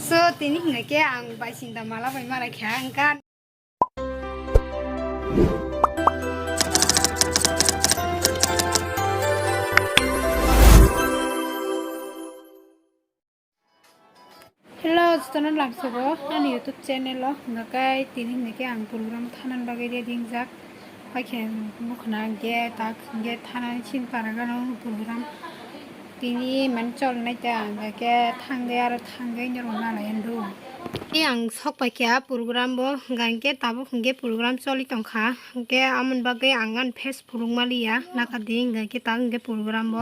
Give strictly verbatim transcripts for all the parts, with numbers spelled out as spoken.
So, tini hingke ang bai sinta mala bai mala kha ang kan. Hello, jotono lamsogo ani YouTube channel o, hingke tini hingke ang program thanan bagwi ready wngjak. Haikhe mukhuna hingke tak hingke thanani sin paragano program. Tini mane cholnai ta, hingke thangwi aro thangwi norok nalai ando. Tei ang sok paikha program bo, hingke tabuk hingke program choli tongkha, hingke amoni bagwi ang ani face phuluk maliya, nakadi hingke tak hingke program bo.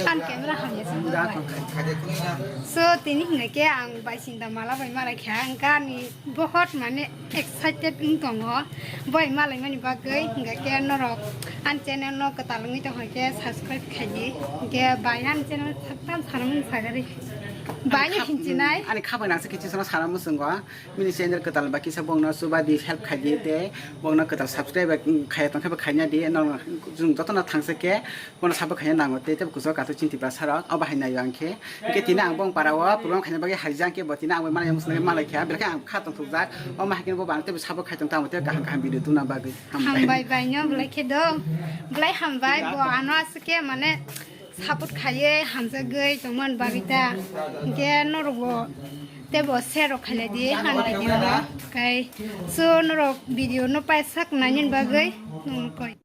Kan camera hamya song. So, tini hingke ang bai sinta mala bai mala kha, ang kani bohot mane excited wng tongo. Bai malai mani bagwi hingke norok an channel no kwtal wngwi tong khe subscribe khaidi. Hingke bai an channel tam saram sagari. Bai ni kha-, hinsinai. Ani khabai nangse kichi sono saram musungo. Mini channel kwtal ba kisa bongno chuba di help khaidi te bongno kwtal subscribe khaya tong khe ba khaina di. Nong jung jotono thangse khe bono sabo khaina nango te te kuso kato chinti basa rok abo hai nayo ang khe. Hingke tini ang bong para o program khaina bagwi haijak khe bo tini ang bai malai musna malai kha belai khe ang kha tong thokjak. O ma hakhe bo bang te sabo khai tong tamo te kaham kaham video tuna bagwi. Hambai. Hambai bai no belai khe do. Belai hambai bo ano aswk khe mane support khaiye hamjagwi tongmani bagwi ta. Hingke norokbo tebo share rok khailai di ani video no. Kai so norok video no paisak nainani bagwi nongkoi.